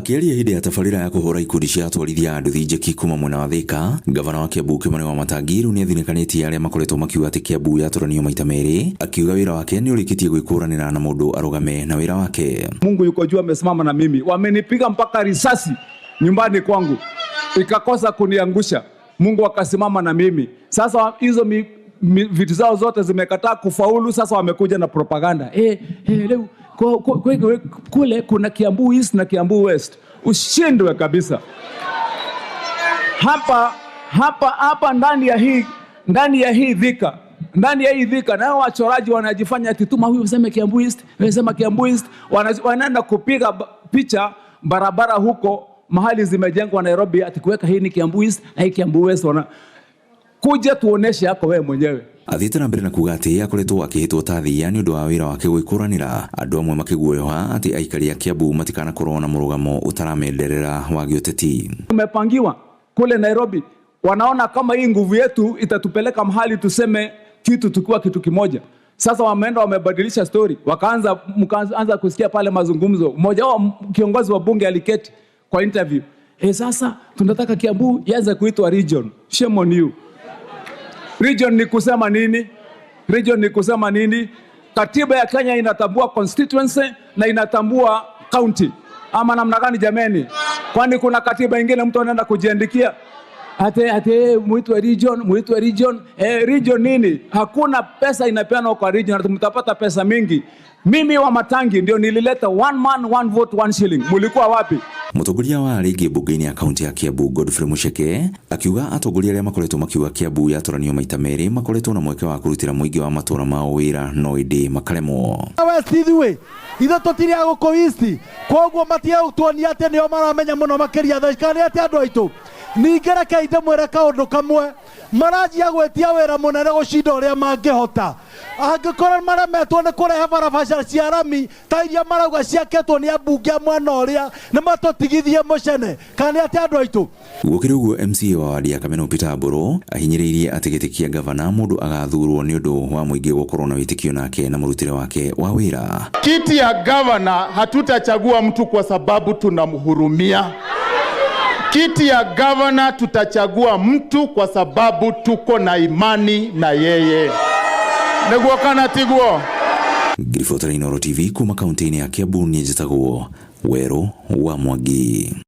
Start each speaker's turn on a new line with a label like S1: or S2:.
S1: Akĩaria hĩndĩ ya tabarĩra ya kũhũra ikundi cia atwarithia a nduthi njeki kuma mwena wa Thika, ngavana wa Kiambu Kimani Wamatangi rĩu nĩathinĩkanĩtie arĩa makoretwo makiuga atĩ Kiambu yatũranio maita merĩ, akiuga wĩra wake nĩũrĩkĩtie gwĩkũranĩra na mũndũ arũgame na wĩra wake.
S2: Mungu yuko juu amesimama na mimi. Wamenipiga mpaka risasi nyumbani kwangu ikakosa kuniangusha. Mungu akasimama na mimi. Sasa hizo vitu zao zote zimekataa kufaulu. Sasa wamekuja na propaganda leo kule kuna Kiambu East na Kiambu West. Ushindwe kabisa. Hapa hapa hapa ndani ya hii dhika, nao wachoraji wanajifanya ati tuma huyu useme Kiambu East, wewe sema Kiambu East, wanaenda kupiga picha barabara huko mahali zimejengwa Nairobi, ati kuweka hii ni Kiambu East na hii Kiambu West. Wana kuja tuoneshe yako wewe mwenyewe.
S1: Athiĩte na mbere na kuga atĩ akoretwo akĩhĩtwo ta thiia nĩ ũndũ wa wĩra wake gwĩkũranĩra, andũ amwe makĩguoyoha atĩ aikari a Kiambu matikanakorwo na mũrũgamo ũtaramenderera wa gĩũteti.
S2: Tumepangiwa kule Nairobi, wanaona kama hii nguvu yetu itatupeleka mahali tuseme kitu tukiwa kitu kimoja. Sasa wameenda wamebadilisha story, wakaanza mkaanza kusikia pale mazungumzo. Mmoja wao kiongozi wa bunge aliketi kwa interview. Sasa tunataka Kiambu ianze kuitwa region. Shame on you. Region ni kusema nini? Region ni kusema nini? Katiba ya Kenya inatambua constituency na inatambua county. Ama namna gani jameni? Kwani kuna katiba ingine mtu anaenda kujiandikia ate muitwe region, muitwe region. Region nini? Hakuna pesa inapeanwa kwa region, mtapata pesa mingi. Mimi Wamatangi ndio nilileta one man one vote one shilling. Mulikuwa wapi?
S1: Mũtongoria wa arĩa aingĩ mbunge-inĩ ya kaunti ya Kiambu Godfrey Mucheke akiuga atongoria arĩa makoretwo makiuga Kiambu yatũranio maita merĩ makoretwo na mweke wa kũrutĩra mũingĩ wa matũra mao wĩra no ĩndĩ makaremwo.
S3: West ithuĩ ithuĩ tũtirĩ a gũkũ East, koguo matige gũtuonia atĩ nĩo maramenya mũno makĩria thaa ici, kana nĩ atĩ andũ aitũ. Ningĩ rekei ndĩmwĩre kaũndũ kamwe, maranjia gwĩtia wĩra mũnene gũcinda ũrĩa mangĩhota. Angĩkorwo maremetwo nĩ kũrehe barabara cia rami ta iria marauga ciakĩtwo nĩ ambunge a mwena ũrĩa, nĩ matũtigithie mũcene, kana nĩ atĩ andũ aitũ.
S1: Gũkĩrĩ ũguo, MCA wa wadi ya Kameno Peter Mburu ahinyĩrĩirie atĩ gĩtĩ kĩa gavana mũndũ agathurwo nĩ ũndũ wa mũingĩ gũkorwo na wĩtĩkio nake na mũrutĩre wake wa wĩra.
S4: Kiti ya gavana hatutachagua mtu kwa sababu tunamhurumia. Kiti ya gavana tutachagua mtu kwa sababu tuko na imani na yeye. Nĩguo kana tiguo?
S1: Ngiribotera Inooro TV kuma kaunti-inĩ ya Kiambu, niĩ njĩtagwo Werũ wa Mwangi.